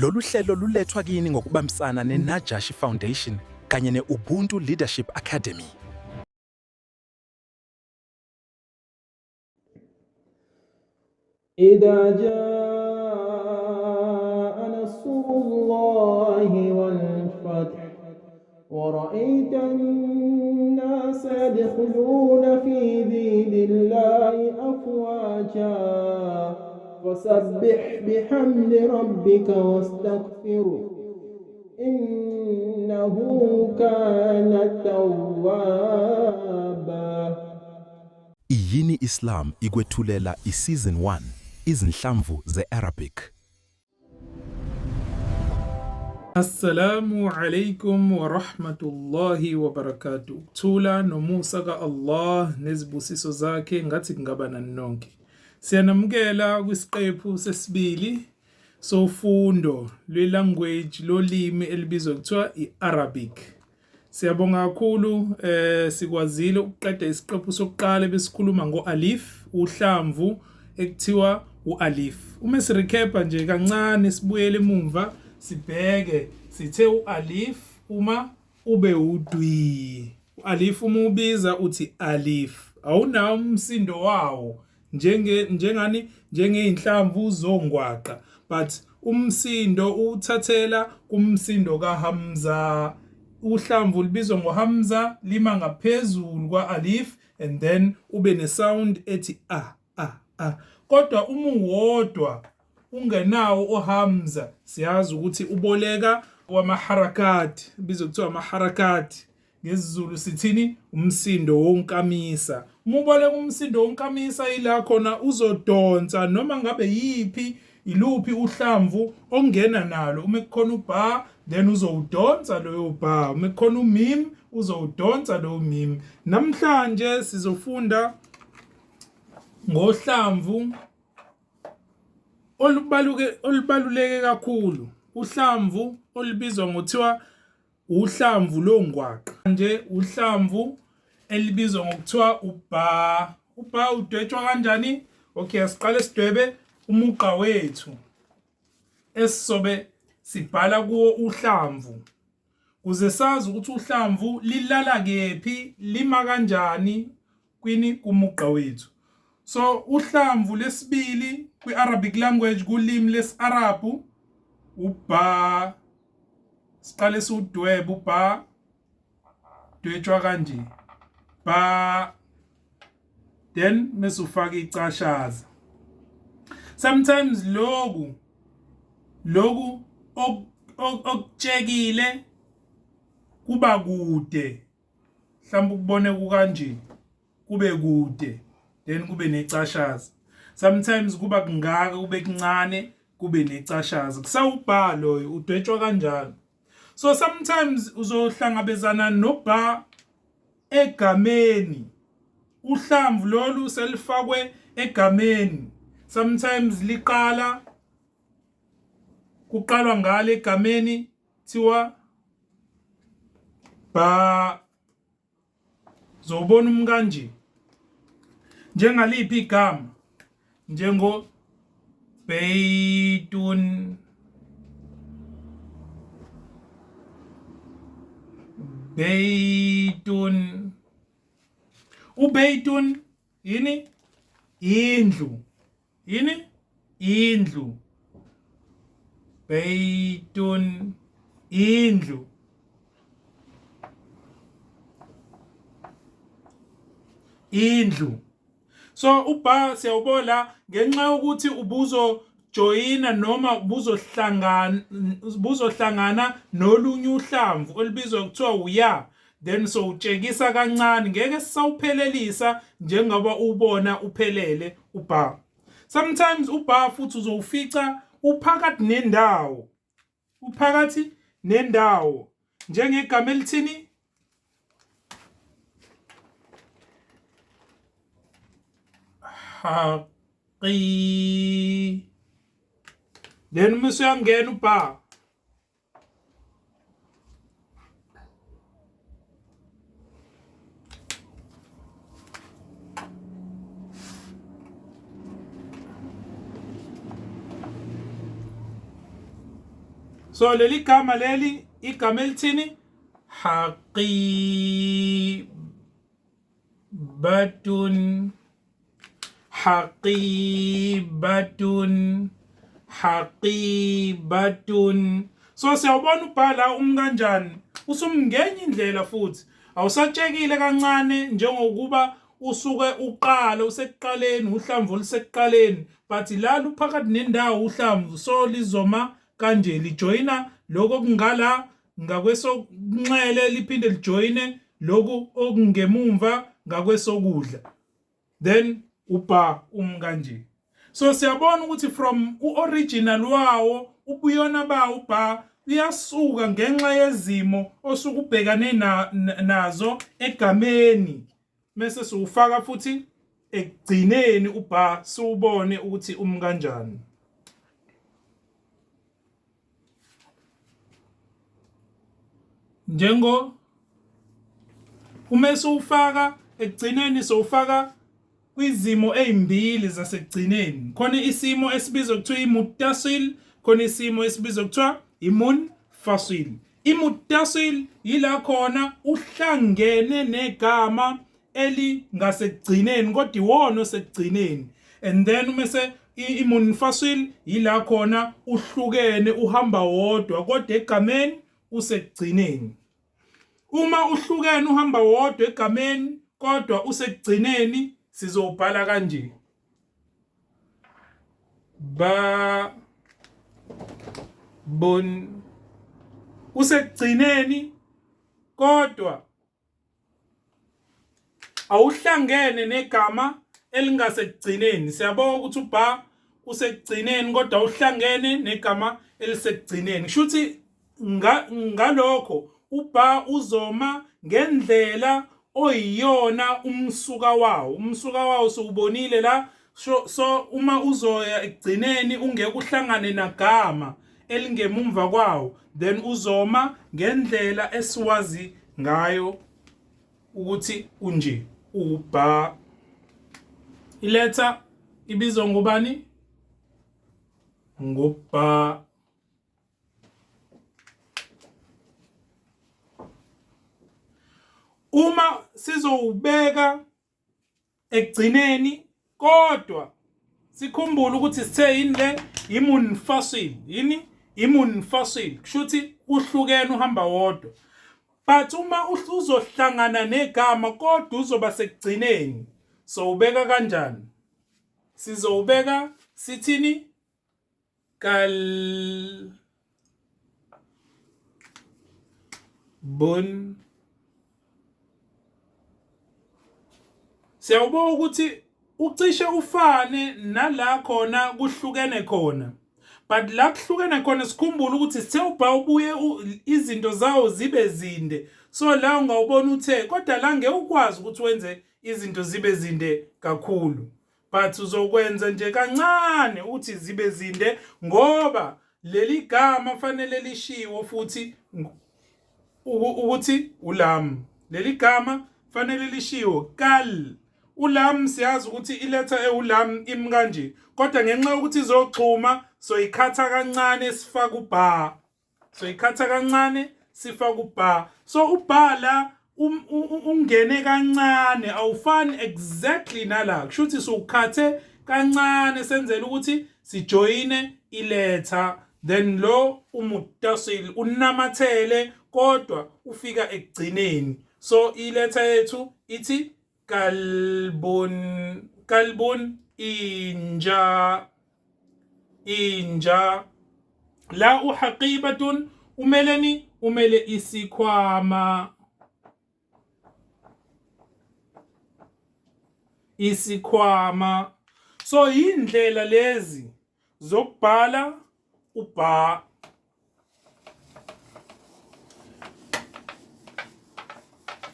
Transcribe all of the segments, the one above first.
Lolu hlelo lulethwa kini ngokubambisana neNajashi Foundation kanye ne-Ubuntu Leadership Academy. إذا جاء نصر الله والفتح ورأيت الناس يدخلون في دين الله أفواجا فسبح بحمد ربك واستغفره إنه كان توابا. Iyini Islam ikwethulela iSeason 1 izinhlamvu ze-Arabic. Assalamu alaikum wa rahmatullahi wa barakatuh. Ukuthula nomusa ka-Allah nezibusiso zakhe ngathi kungaba nani nonke. Siyanamukela kwisiqephu sesibili sofundo lwe-language lolimi elibizwa kuthiwa i-Arabic. Siyabonga kakhulu sikwazile ukuqeda isiqephu sokuqala besikhuluma ngo-Alif, uhlamvu ekuthiwa u-Alif. Uma sirecap nje kancane sibuyele emumva sibheke sithe u-Alif uma ube udwi. U-Alif uma ubiza uthi Alif, awunawo umsindo wawo njenge njengani njengeyinhlamvu zongwaqa but umsindo uwuthathela kumsindo kaHamza. Uhlamvu libizwa ngoHamza lima ngaphezulu kwa-Alif and then ube ne-sound ethi a a a. Kodwa uma uwodwa ungenawo uHamza siyazi ukuthi uboleka wamaharakat, bizwa kuthiwa amaharakat ngesiZulu sithini umsindo wonkamisa. Uma uboleka umsindo wonkamisa ila khona uzodonsa noma ngabe yiphi iluphi uhlamvu ongena nalo. Uma kukhona ubha then uzowudonsa loyo bha, uma kukhona umim uzowudonsa loyo mim. Namhlanje sizofunda ngohlamvu olubaluke olubaluleke kakhulu, uhlamvu olubizwa ngothiwa uhlamvu longwaqa nje, uhlamvu elibizwa ngokuthiwa ubha. Ubha udwetshwa kanjani? Okay, asiqale sidwebe umugqa wethu esizobe sibhala kuwo uhlamvu kuze sazi ukuthi uhlamvu lilala kephi, lima kanjani kwini kumugqa wethu. So uhlamvu lesibili kwi-Arabic language, kulimi lesi-Arabhu, ubha. Siqale siwudwebe ubha, dwetshwa kanje ba, then mase ufaka icashaza. Sometimes loku loku okutshekile kuba kude, mhlawumbe ukubone kukanje kube kude then kube necashaza. Sometimes kuba kungaka kube kuncane kube necashaza. Kusawubha loyo udwetshwa kanjalo. So sometimes uzohlangabezana nobha egameni, uhlamvu lolu selifakwe egameni. Sometimes liqala kuqalwa ngale egameni thiwa ba, zobona umkanje njengaliphi igama, njengo Beytun, Beytun. UBeytun yini? Indlu. Yini? Indlu. Beytun, indlu. Indlu. So ubha siyawubola ngenxa yokuthi ubuzojoyina noma ubuzohlangana ubuzohlangana nolunye uhlamvu olubizwa kuthiwa uya, then sowutshekisa kancane, ngeke sisawuphelelisa njengoba ubona uphelele ubha. Sometimes ubha futhi uzowufica uphakathi nendawo, uphakathi nendawo njengegama elithini haqi, then uma usuyangena ubha So leli gama leli igama elithini? Haqibatun, haqibatun, haqibatun. So siyawubona ubhala umkanjani, usumngenye indlela futhi awusatshekile kancane njengokuba usuke uqala usekuqaleni uhlamvu olusekuqaleni, but la luphakathi nendawo uhlamvu, so lizoma kanje lijoyina lokho okungala ngakwesokunxele liphinde lijoyine lokhu okungemumva ngakwesokudla, then ubha kanje. So siyabona ukuthi from u-original wawo ubuyona bawo ubha uyasuka ngenxa yezimo osuke ubhekane nazo egameni, mese siwufaka futhi ekugcineni ubha siwubone ukuthi kanjani. Njengo uma siwufaka ekugcineni siwufaka kwizimo ezimbili zasekugcineni. Khona isimo esibizwa kuthiwa imuttasil, khona isimo esibizwa kuthiwa imunfasil. Imuttasil yila khona uhlangene negama elingasekugcineni kodwa iwona osekugcineni, and then umese imunfasil yila khona uhlukene uhamba wodwa kodwa egameni usekugcineni. Uma uhlukene uhamba wodwa egameni kodwa usekugcineni sizowubhala kanje: ba bon. Usekugcineni kodwa awuhlangene negama elingasekugcineni. Siyabonga ukuthi ubha usekugcineni kodwa awuhlangene negama elisekugcineni. Kusho ukuthi ngalokho ubha uzoma ngendlela oyiyona umsuka wawo. Umsuka wawo siwubonile la. So uma uzoya ekugcineni ungeke uhlangane nagama elingemumva kwawo, then uzoma ngendlela esiwazi ngayo ukuthi unje ubha. Iletha ibizwa ngobani? Ngobha. Uma sizowubeka ekugcineni kodwa sikhumbule ukuthi sithe yini le imunfasil, yini imunfasil, kusho ukuthi uhlukene uhamba wodwa. But uma uzohlangana negama kodwa uzoba sekugcineni, so ubeka kanjani? Sizowubeka sithini? Kal bon. Siyawubona ukuthi ucishe ufane nala khona kuhlukene khona, but la kuhlukene khona sikhumbule ukuthi sithe ubha ubuye izinto zawo zibe zinde, so la ungawubona uthe, kodwa la ngeke ukwazi ukuthi wenze izinto zibe zinde kakhulu, but uzokwenza nje kancane ukuthi zibe zinde ngoba leli gama fanele lishiwo futhi ukuthi ulam. Leli gama fanele lishiwo kal ulam. Siyazi ukuthi iletha ewulam imi kanje, kodwa ngenxa yokuthi izoxhuma soyikhatha kancane sifaka ubha, soyikhatha kancane sifaka ubha. So ubha la ungene kancane, awufani exactly nala, kusho ukuthi siwukhathe kancane senzela ukuthi sijoyine iletha, then lo umuttasil unamathele kodwa ufika ekugcineni. So iletha yethu ithi kalbun, kalbun inja, inja. La uhaqibatun umeleni? Umele isikhwama, isikhwama. So indlela lezi zokubhala ubha.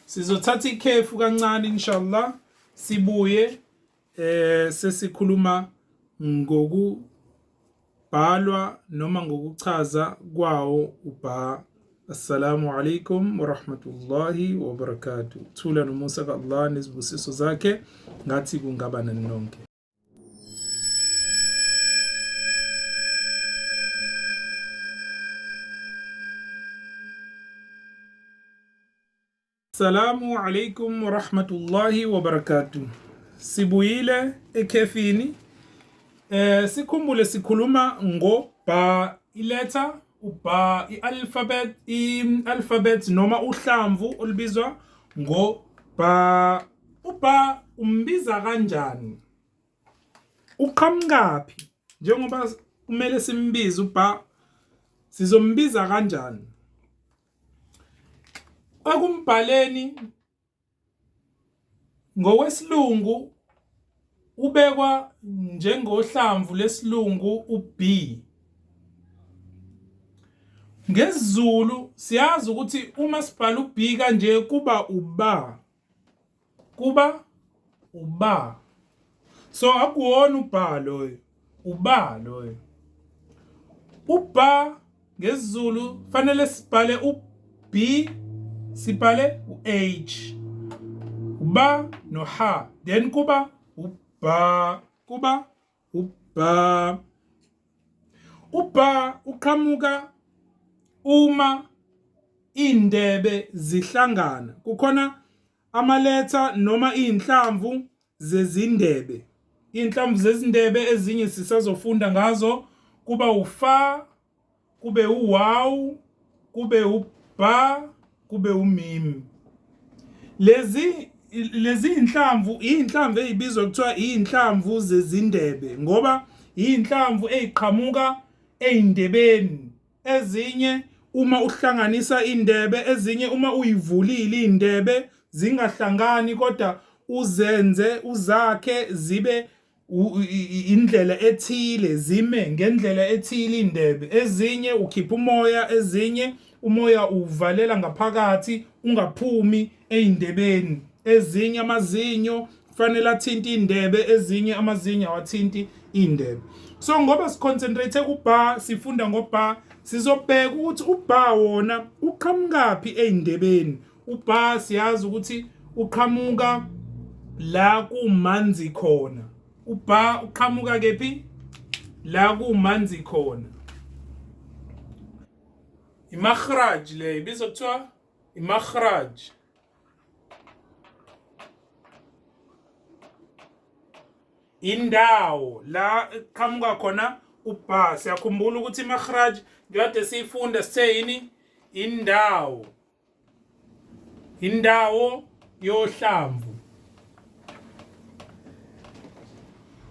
Sizothatha ikhefu kancane inshallah, sibuye sesikhuluma ngokubhalwa noma ngokuchaza kwawo ubha. Assalamu alaikum warahmatullahi wabarakatuh. Thula nomusa ka-Allah nezibusiso zakhe ngathi kungaba nani nonke. Assalamu alaikum warahmatullahi wabarakatuh. Sibuyile ekhefini. Sikhumbule sikhuluma ngo ba iletha uba i-alphabet i-alphabet noma uhlamvu olubizwa ngo ba. Uba umbiza kanjani? Uqhamukaphi? Njengoba kumele simbize uba, sizombiza kanjani? Ekumbhaleni ngokwesilungu ubekwa njengohlamvu lesilungu u-B. NgesiZulu siyazi ukuthi uma sibhala u-B kanje kuba uba. Kuba uba. So akuwona ubha loyo, uba loyo. Ubha ngesiZulu fanele sibhale u-B, sibhale u-H. Uba no-H, then kuba ubha, kuba ubha. Ubha uqhamuka uma iy'ndebe zihlangana. Kukhona amaletha noma iy'nhlamvu zezindebe. Iy'nhlamvu zezindebe ezinye sisazofunda ngazo, kuba ufa, kube uwawu, kube uba, kube umim. Lezi inhlamvu iy'nhlamvu ey'bizwa kuthiwa iy'nhlamvu zezindebe ngoba iy'nhlamvu ey'qhamuka ey'ndebeni. Ezinye uma uhlanganisa indebe, ezinye uma uyivulile indebe zingahlangani kodwa uzenze uzakhe zibe indlela ethile, zime ngendlela ethile indebe. Ezinye ukhipha umoya, ezinye umoya uvalela ngaphakathi ungaphumi ey'ndebeni. Ezinye amazinyo kufanele athinte indebe, ezinye amazinyo awathinti indebe. So ngoba siconcentrate kuba, sifunda ngoba, sizobheka ukuthi uba wona uqhamukaphi ey'ndebeni. Uba siyazi ukuthi uqhamuka la kumanzi khona. Uba uqhamuka kephi? La kumanzi khona. Imakhraj le ibizwa kuthiwa imakhraj. Indawo la eqhamuka khona ubha. Siyakhumbula ukuthi imakhraj kade siyifunda sithe yini? Indawo. Indawo yohlamvu.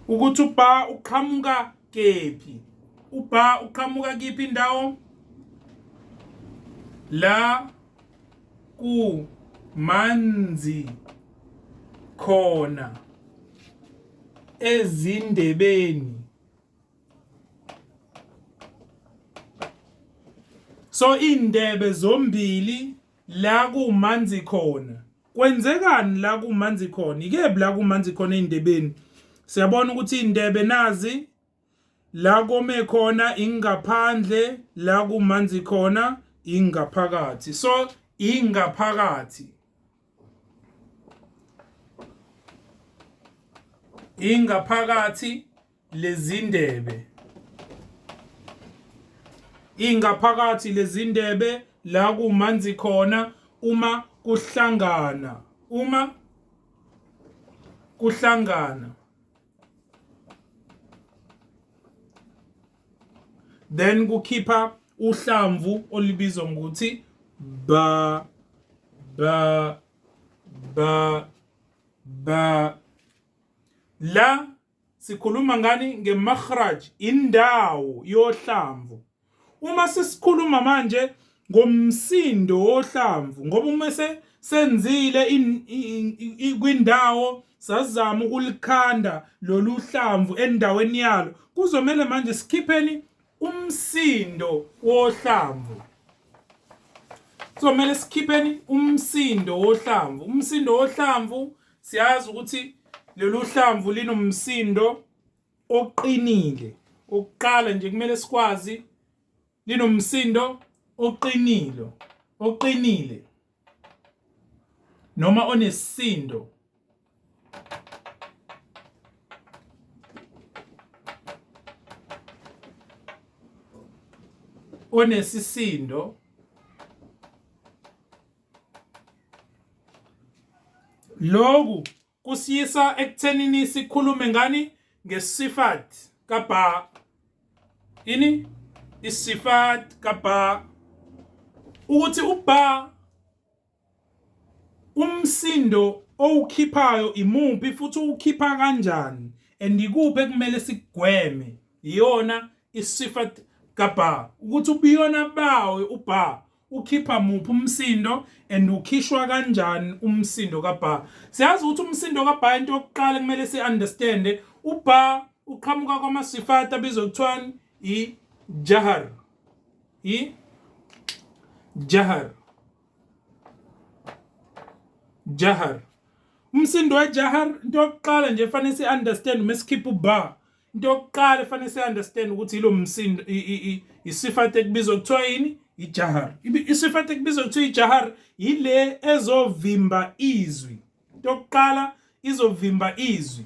Ukuthi ubha uqhamuka kephi? Ubha uqhamuka kiphi indawo? La ku manzi khona ezindebeni. So indebe zombili la kumanzi khona. Kwenzekani la kumanzi khona? Ikephi la kumanzi khona ey'ndebeni? Siyabona ukuthi iy'ndebe nazi la kome khona ingaphandle, la kumanzi khona ingaphakathi. So ingaphakathi. Ingaphakathi lezindebe. Ingaphakathi lezindebe la kumanzi khona uma kuhlangana, uma kuhlangana. Then kukhipha uhlamvu olubizwa ngokuthi ba ba ba ba. La sikhuluma ngani? Ngemakhraj, indawo yohlamvu. Uma sesikhuluma manje ngomsindo wohlamvu, ngoba uma senzile kwindawo sazama ukulikhanda lolu hlamvu endaweni yalo, kuzomele manje sikhipheni umsindo wohlamvu. Kuzomele sikhipheni umsindo wohlamvu. Umsindo wohlamvu siyazi ukuthi lolu hlamvu linomsindo oqinile. Okuqala nje kumele sikwazi linomsindo oqinile, oqinile noma onesisindo. Onesisindo. Lokhu kusiyisa ekuthenini sikhulume ngani? Ngesifat kaBa. Ini? Isifat kaBa. Ukuthi uBa umsindo owukhiphayo imuphi futhi uwukhipha kanjani and ikuphi ekumele sikugweme. Iyona isifat kaBa. Ukuthi ubuyona bawo uBa ukhipha muphi umsindo and ukhishwa kanjani umsindo kaBa. Siyazi ukuthi umsindo kaBa into yokuqala kumele si-understande uBa uqhamuka kwamasifat abizwa kuthiwani? I-jahar. I-jahar. Jahar. Umsindo wejahar into yokuqala nje fanele si-understand uma sikhipha uBa. Into yokuqala efanele si-understand ukuthi yilo msindo isifat ekubizwa kuthiwa yini? Ijahar. Isifat ekubizwa kuthiwa ijahar yile ezovimba izwi. Into yokuqala izovimba izwi.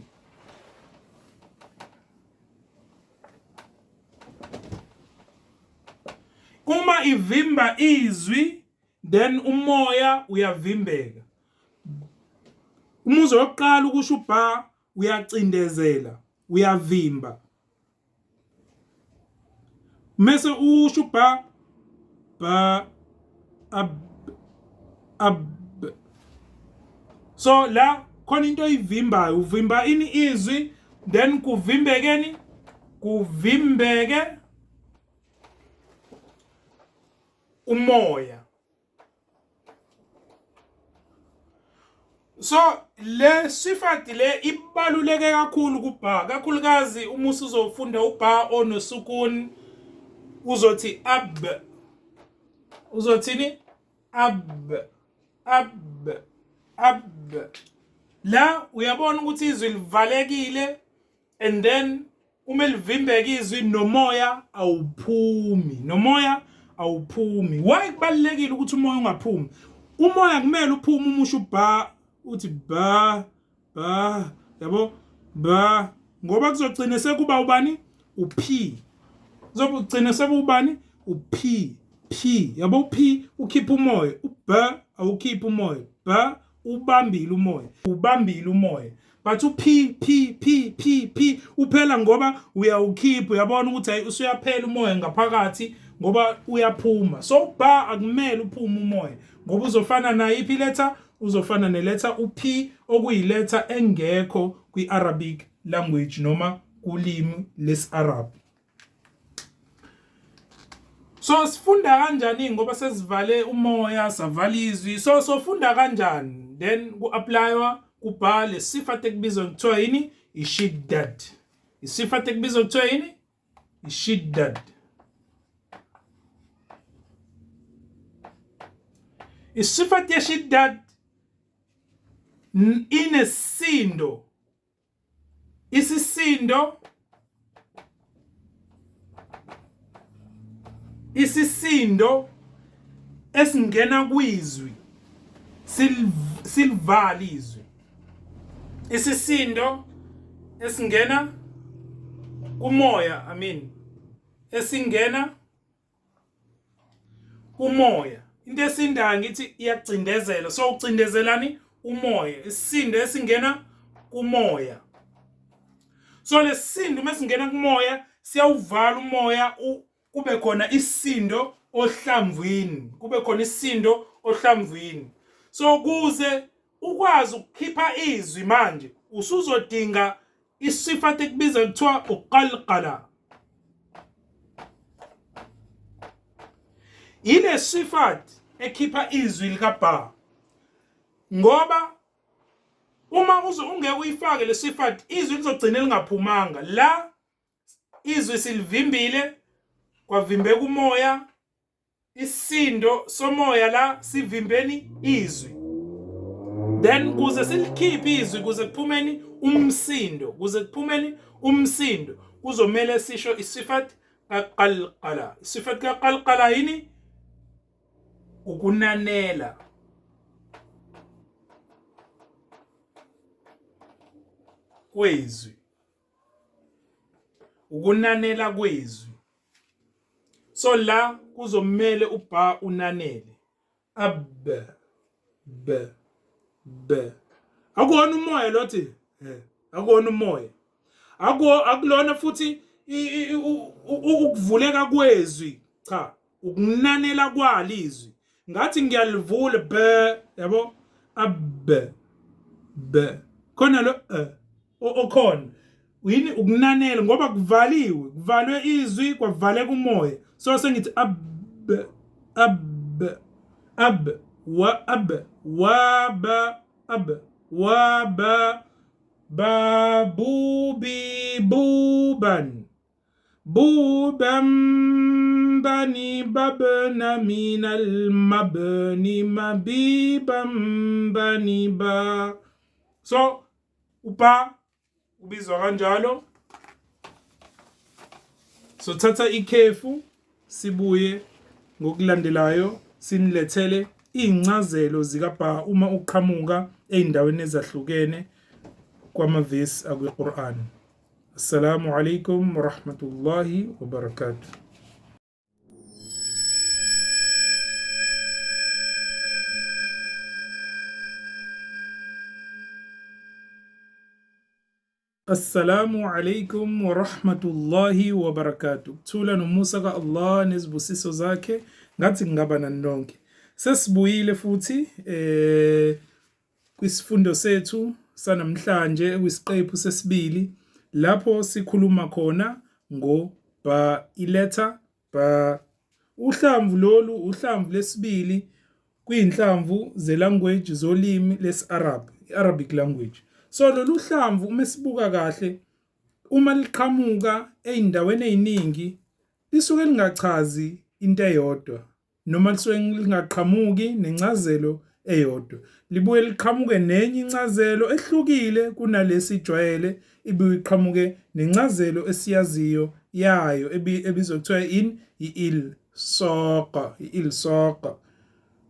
Uma ivimba izwi then umoya uyavimbeka. Umuzwa wokuqala ukusho uba uyacindezela, uyavimba. Mese usho ba ba ab ab. So la khona into oyivimbayo, uvimba ini izwi then kuvimbekeni? Kuvimbeke umoya. So le sifati le ibaluleke kakhulu kubha, kakhulukazi uma usuzofunda ubha onosukun uzothi ab, uzothini? Ab, ab, ab. La uyabona ukuthi izwi livalekile and then uma livimbeka izwi nomoya awuphumi, nomoya awuphumi. Why kubalulekile ukuthi umoya ungaphumi? Umoya kumele uphume uma usho ba, uthi ba ba, yabo ba, ngoba kuzogcina sekuba ubani? U-P. Kuzogcina sekuba ubani? U-P. P, yabo u-P ukhipha umoya, u-B awukhiphi umoya, B ubambile umoya, ubambile umoya. But u-P P P P P uphela ngoba uyawukhipha, uyabona ukuthi hayi usuyaphela umoya ngaphakathi ngoba uyaphuma. So ba akumele uphume umoya ngoba uzofana nayiphi letter? Uzofana neletha u-P okuyiletha engekho kwi-Arabic language noma kulimi lesi-Arab. So sifunda kanjani ngoba sesivale umoya savala izwi, so sofunda kanjani? Then ku-applywa kubhale sifat ekubizwa kuthiwa yini? Ishiddad. Isifat ekubizwa kuthiwa yini? Ishiddad. Isifat yeshiddad inesindo, isisindo, isisindo esingena kwizwi silivala izwi, isisindo esingena kumoya, I mean esingena umoya. Into esindayo ngithi iyacindezela, so ucindezelani umoya, isisindo esingena kumoya. So lesisindo uma singena kumoya siyawuvala umoya, kube khona isisindo ohlamvwini, kube khona isisindo ohlamvwini. So kuze ukwazi ukukhipha izwi manje usuzodinga isifat ekubiza kuthiwa uqalqala. Ile sifat ekhipha izwi likaBa, ngoba uma uze ungeke uyifake le sifat izwi lizogcina lingaphumanga. La izwi silivimbile kwavimbeka umoya, Isisindo somoya la sivimbeni izwi, then kuze silikhiphe izwi, kuze kuphumeni umsindo, kuze kuphumeni umsindo kuzomele sisho isifat kaqalqala. Isifat kaqalqala yini? Ukunanela. Kwezwi, ukunanela kwezwi. So la kuzomele ubha unanele ab b b. Akuwona umoya lothi eh akuwona umoya. Akulona futhi ukuvuleka kwezwi cha ukunanela kwalizwi ngathi ngiyalivula b yabo ab b khona lo e okhona yini ukunanela ngoba kuvaliwe kuvalwe izwi kwavaleka umoya so sengithi ab ab ab wa ab wa ba ab wa ba ba bu bi buban buban bani babna min almabni mabiban bani ba so uba ubizwa kanjalo. Sothatha ikhefu sibuye ngokulandelayo sinilethele iy'ncazelo zikaBha uma uqhamuka ey'ndaweni ezahlukene kwamavesi akwi-Qur'an. Assalamu alaikum warahmatullahi wabarakatuh. Assalamu alaikum wa rahmatullahi wa barakatuh. Kuthula nomusa ka-Allah nezibusiso zakhe ngathi ngingaba nani nonke. Sesibuyile futhi eh kwisifundo sethu sanamhlanje kwisiqephu sesibili lapho sikhuluma khona ngo ba iletha ba. Uhlamvu lolu uhlamvu lesibili kwiyinhlamvu zelanguage zolimi lesi-Arab, i-Arabic language. So lolu hlamvu uma sibuka kahle uma liqhamuka ey'ndaweni ey'ningi lisuke lingachazi into eyodwa noma lisuke lingaqhamuki nencazelo eyodwa. Libuye liqhamuke nenye incazelo ehlukile kunalesi ijwayele, ibuye iqhamuke nencazelo esiyaziyo yayo ebizwa kuthiwa ini i-il soqa, i-il soqa.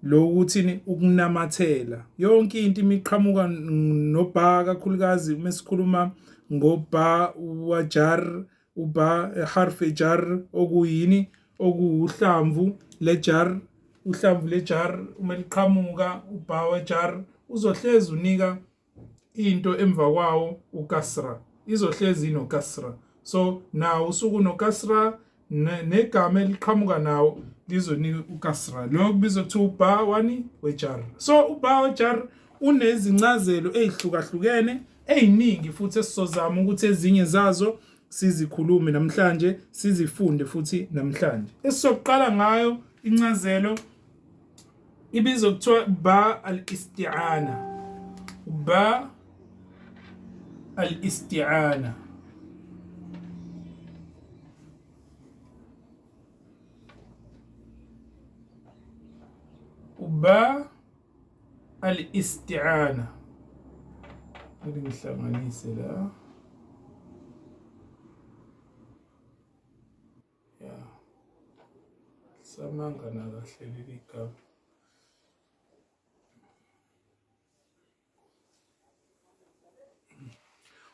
Lokhu ukuthini ukunamathela. Yonke into imiqhamuka nobha kakhulukazi uma sikhuluma ngobha wajar uba harf jar okuyini okuwuhlamvu lejar uhlamvu lejar uma liqhamuka uba wejar uzohlezi unika into emva kwawo ukasra izohlezi inokasra so nawo usuku nokasra negama eliqhamuka nawo lizonika ukasra lokho kubizwa kuthiwa uba wani wejar so uba wejar unezincazelo ezihlukahlukene eziningi futhi esizozama ukuthi ezinye zazo sizikhulume namhlanje sizifunde futhi namhlanje esizoqala ngayo incazelo ibizwa kuthiwa ba al-isti'ana ba al-isti'ana ba al-isti'ana ngihlanganise la ya samangana kahle leli gama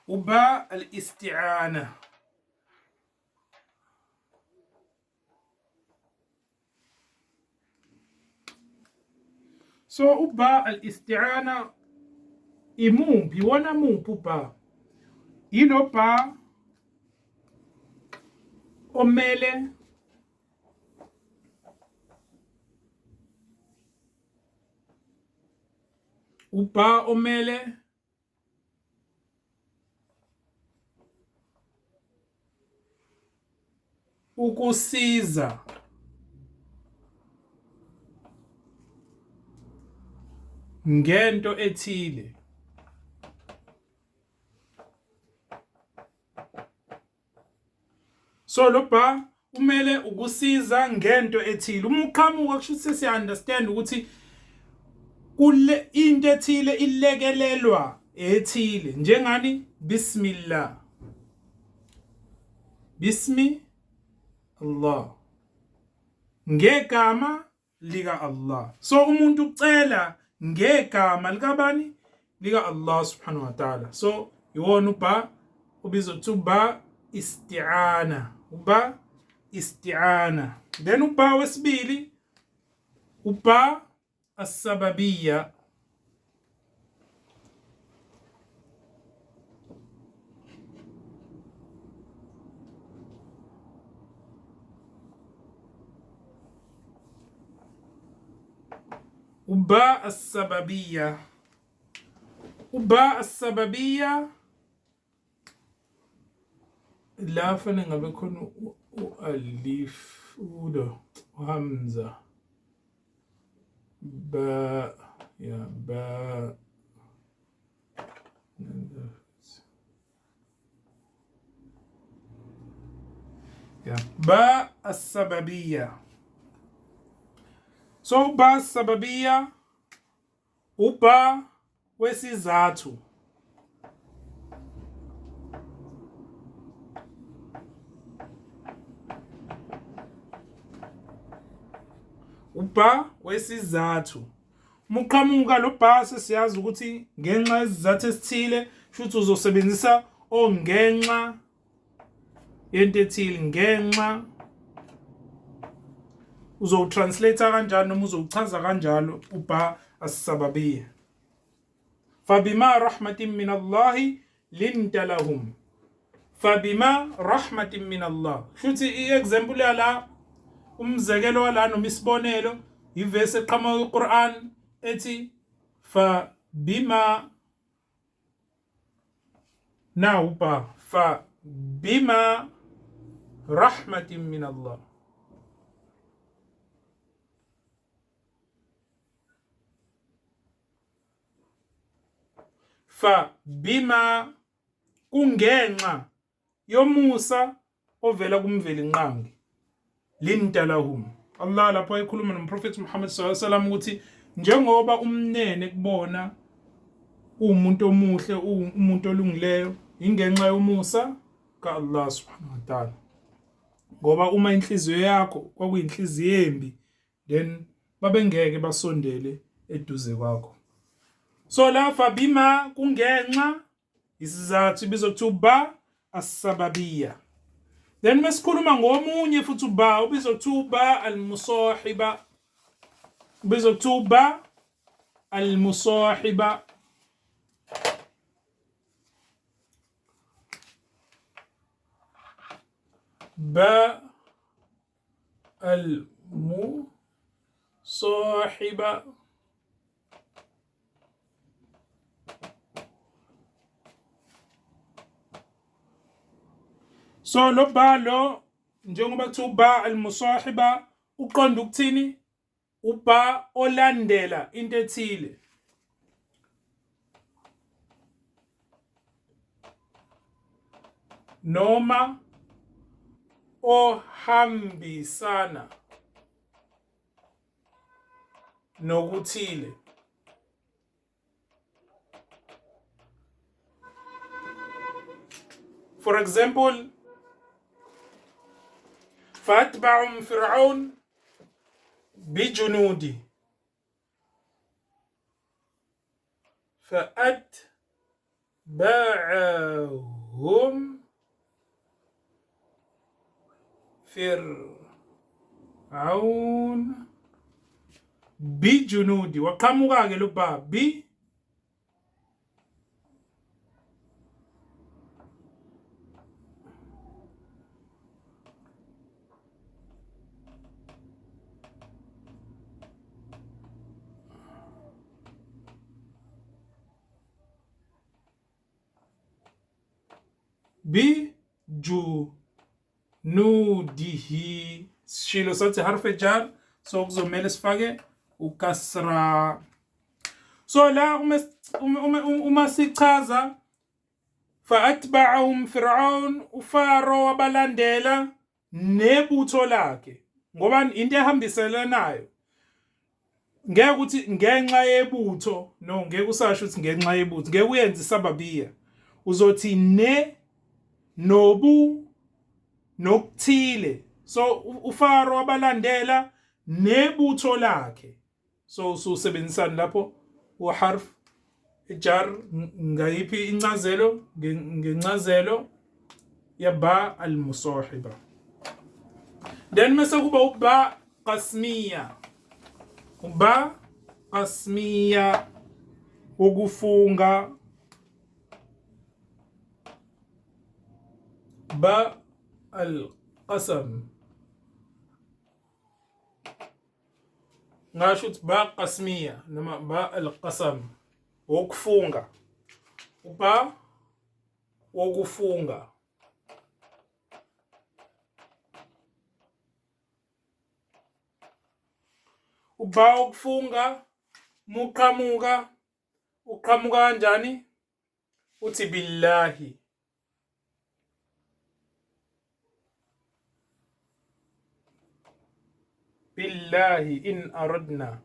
uba al-isti'ana So uba al-isti'ana imuphi iwona muphi uba yilo ba omele uba omele Ukusiza ngento ethile. So lo ba umele ukusiza ngento ethile. Uma uqhamuka kusho ukuthi sesiya understand ukuthi kule into ethile ilekelelwa ethile njengani bismillah bismi Allah ngegama lika Allah. So umuntu ucela ngegama likabani? Lika Allah subhanahu wa ta'ala. So iwona uba ubizwa ukuthi uba isti'ana, uba isti'ana. Then uba wesibili uba asababiyya. Uba as-sababiyya. Uba as-sababiyya la fanele ngabe khona u-alif ulo uhamza ba ya ba ya ba as-sababiyya. So ba as-sababiyya uba wesizathu. Uba wesizathu. Uma uqhamuka lo bhasi siyazi ukuthi ngenxa yesizathu esithile shuthi uzosebenzisa ongenxa yento ethile ngenxa uzowutranslate kanjani noma uzowuchaza kanjalo uba as-sababiyya. Fabima rahmatin min Allahi linta lahum. Fabima rahmatin min Allah. Shuthi i-example yala umzekelo wala noma isibonelo ivesi eqhamuka kuQur'an ethi fa bima nawu ba fa bima rahmatin min Allah. Fa bima kungenxa yomusa ovela kuMvelinqangi linta lahum. Allah lapho ekhuluma nomprofethi Muhammad sallallahu alaihi wasallam ukuthi njengoba umnene kubona uwumuntu omuhle umuntu olungileyo ingenxa yomusa kaAllah subhanahu wa ta'ala, ngoba uma inhliziyo yakho kwakuyinhliziyo embi then babengeke basondele eduze kwakho. So la bima kungenxa isizathu ibizwa kuthiwa ba as-sababiyya. Then mesikhuluma ngomunye futhi uba ubizwa kuthiwa ba al-musahiba, ubizwa kuthiwa ba al-musahiba. Ba al-musahiba. So lo ba lo njengoba kuthiwa ba al-musahiba uqonda ukuthini? Uba olandela into ethile. Noma ohambisana nokuthile. For example, فأتبعهم فرعون بجنوده. فأتبعهم فرعون bijunudi. Waqhamuka-ke lo ba bi bi ju nudihi sishilo sathi harfe jar, so kuzomele sifake ukasra. So la uma sichaza faatba'ahum Fir'aun, uFaro wabalandela nebutho lakhe, ngoba into ehambiselanayo. Ngeke ukuthi ngenxa yebutho, no, ngeke usasho ukuthi ngenxa yebutho, ngeke uyenze isababia. Uzothi ne nobu nokuthile. So uFaro wabalandela nebutho lakhe. So usebenzisani lapho uharf jar ngayiphi incazelo? Ngencazelo yaba al-musahiba. Then mase kuba uba qasmiya, uba qasmiya ukufunga, ba al-qasam. Ngasho ukuthi ba qasmiya noma ba al-qasam, wokufunga. Uba wokufunga. Uba wokufunga muqhamuka, uqhamuka kanjani? Uthi billahi. Billahi in aradna,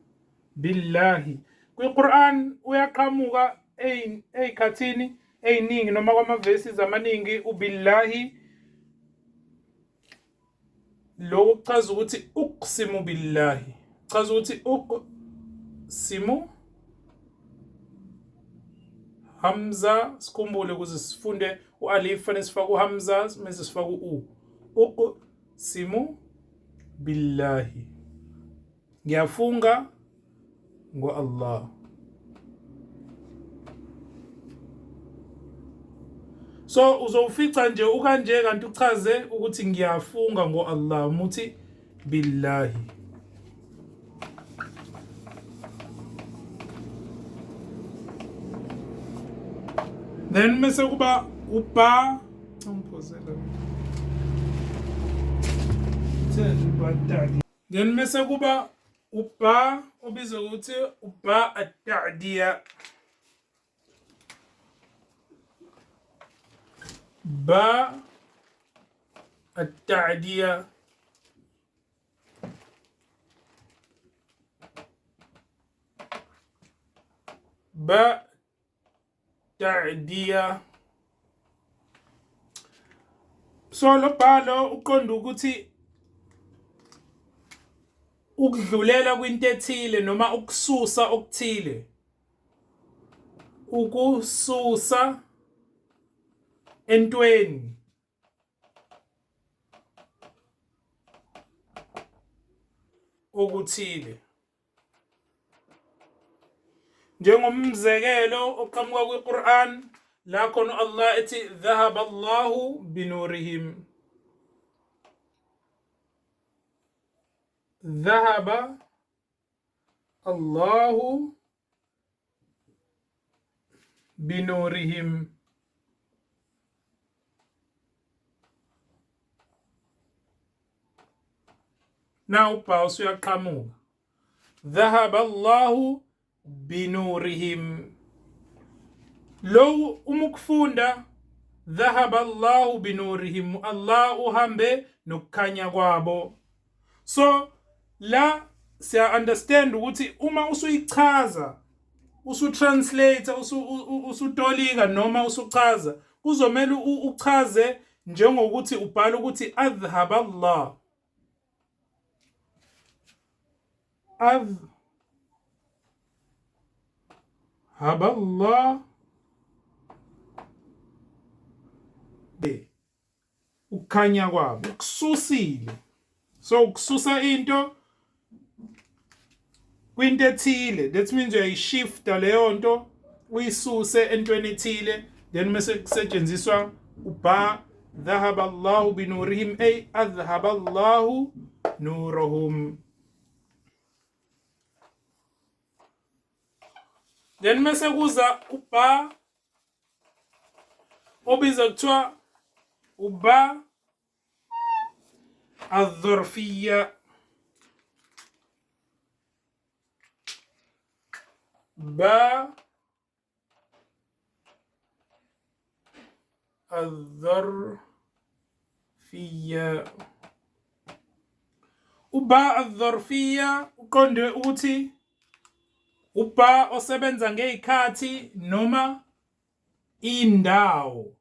billahi. KwiQuran uyaqhamuka ey'khathini ey'ningi noma kwama-verses amaningi ubillahi. Lokhu kuchaza ukuthi uqsimu billahi, chaza ukuthi uqsimu hamza. Sikhumbule ukuze sifunde u-alif fanele sifake uhamza, mese sifake u-u. Uqsimu billahi, ngiyafunga ngo-Allah. So uzowufica nje ukanje kanti uchaze ukuthi ngiyafunga ngo-Allah muthi billahi. Then mese kuba uba ngiphozela then mese kuba uba obizwa ukuthi uba at-ta'diya, ba at-ta'diya. Ba ta'diya. So lo bhalo uqonda ukuthi ukudlulela kwinto ethile noma ukususa okuthile, ukususa entweni okuthile. Njengomzekelo oqhamuka kwiQur'an la khona Allah ethi dhahaba Allahu binurihim, dhahaba Allahu binurihim. Na ubha usuyaqhamuka, dhahaba Allahu binurihim. Lo uma ukufunda dhahaba Allahu binurihim, Allah uhambe nokukhanya kwabo. So la siya understand ukuthi uma usuyichaza, usutranslate, usutolika noma usuchaza, kuzomela uchaze njengokuthi ubhala ukuthi adhhaba Allah, adhhaba Allah ukukhanya kwabo, ukususile. So ukususa into kwinto ethile, that means uyayishifta leyo nto uyisuse entweni ethile, then mase kusetshenziswa uba dhahaba Allahu binurihim, ay adhhaba Allahu nuruhum. Then mase kuza uba obiza kuthiwa uba adhorfiya, ba adhorfiya. Uba adhorfiya uqonde ukuthi uba osebenza ngezikhathi noma indawo,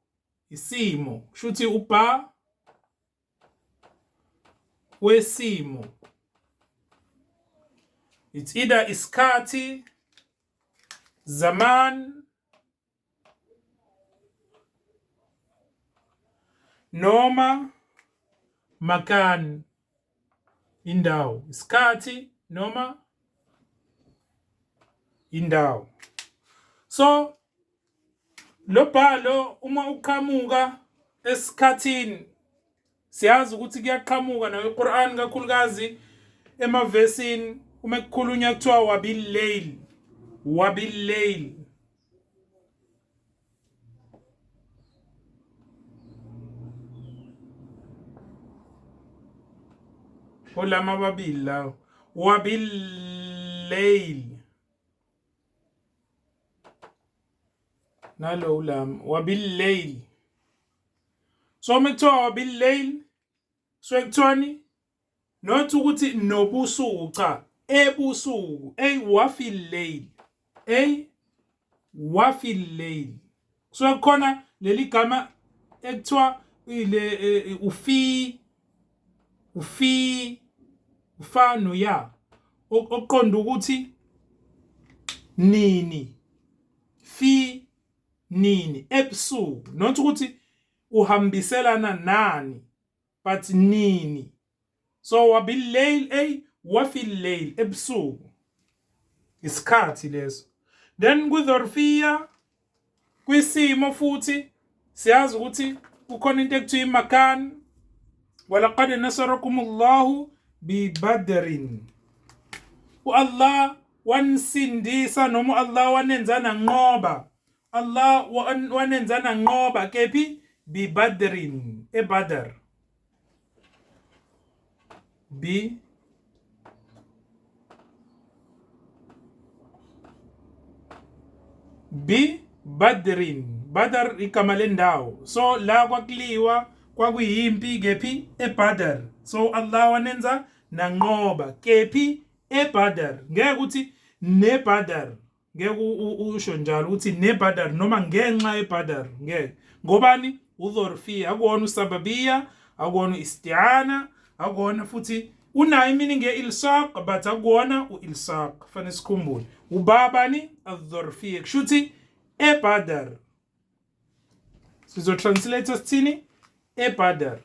isimo, kusho ukuthi uba wesimo. It's either isikhathi, zaman, noma makan, indawo, isikhathi noma indawo. So lo bhalo uma uqhamuka esikhathini, siyazi ukuthi kuyaqhamuka nayo iQur'an kakhulukazi emavesini. Uma kukhulunywa kuthiwa wabil-layl, wabil-layl. Olama ababili lawo. Wabil-layl. Nalo ulama wabil-layl. So uma kuthiwa wabil-layl, so kuthiwani? Not ukuthi nobusuku, cha, ebusuku. Ey wafil layl, ey wafil layl. So kukhona leli gama ekuthiwa ile ufi, ufi, ufa noya, okuqonda ukuthi nini, fi nini, ebusuku. Not ukuthi uhambiselana nani, but nini. So wabil-layl, ay wafil-layl, ebusuku, isikhathi leso. Then kudhorfiya, kwisimo futhi siyazi ukuthi kukhona into ekuthiwa imakan, walaqad nasarakumullahu bibadrin, u-Allah wanisindisa noma u-Allah wanenza nanqoba, Allah wanenza nanqoba kephi? Bibadrin, eBadr. B B Badrin, Badr igama lendawo. So la kwakuliwa kwakuyimpi kephi? EBadr. So Allah wanenza nanqoba kephi? eBadr. Ngeke ukuthi neBadr, ngeke usho njalo ukuthi neBadr noma ngenxa yeBadr, ngeke. Ngobani? Udhorfiya, akuwona usababia, akuwona isti'ana, akuwona futhi unayo iminingi ye-ilsaq, but akuwona u-ilsaq. Fanele sikhumbule ubabani adhorfiya, kusho ukuthi eBadr. Sizotranslate sithini? eBadr.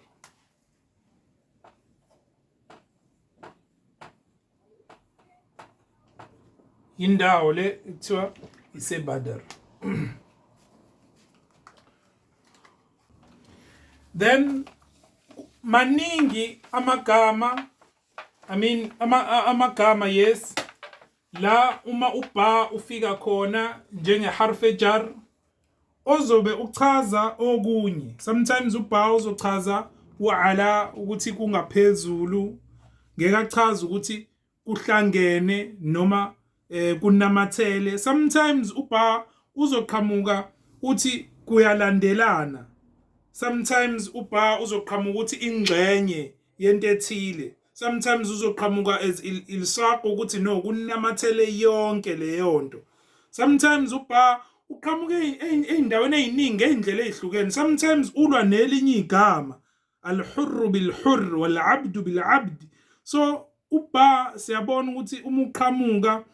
Indawo le kuthiwa iseBadr. Then maningi amagama, I mean amagama, yes, la uma ubha ufika khona njenge harf jar ozobe uchaza okunye. Sometimes ubha uzochaza uala ukuthi kungaphezulu, ngeke achaze ukuthi kuhlangene noma kunamathele. Sometimes ubha uzoqhamuka uthi kuyalandelana. Sometimes ubha uzoqhamuka ukuthi ingxenye yento ethile. Sometimes uzoqhamuka as ilsaq ukuthi no, kunamathele yonke leyo nto. Sometimes ubha uqhamuka ey'ndaweni ey'ningi ngey'ndlela ey'hlukene. Sometimes ulwa nelinye igama, alhurru bilhurr walabdu bilabd. So ubha siyabona ukuthi uma uqhamuka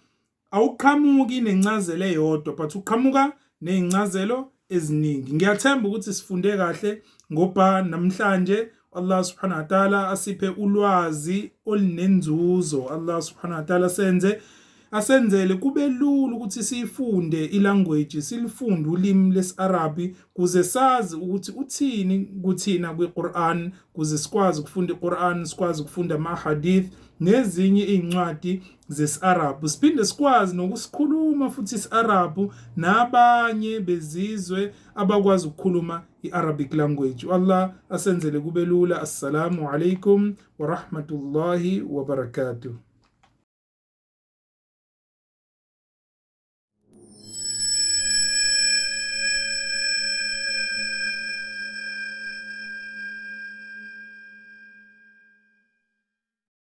awuqhamuki nencazelo eyodwa, but uqhamuka nezincazelo eziningi. Ngiyathemba ukuthi sifunde kahle ngobha namhlanje. Allah subhanahu wa ta'ala asiphe ulwazi olunenzuzo. Allah subhanahu wa ta'ala senze asenzele kube lula ukuthi siyifunde ilanguage, silifunde ulimi lesi-Arabi kuze sazi ukuthi uthini kuthina kwiQuran, kuze sikwazi ukufunda iQuran, sikwazi ukufunda ama-hadith nezinye iy'ncwadi zesi-Arabhu, siphinde sikwazi nokusikhuluma futhi isi-Arabhu nabanye bezizwe abakwazi ukukhuluma i-Arabic language. Allah asenzele kube lula. Assalamu alaikum wa rahmatullahi wa barakatuh.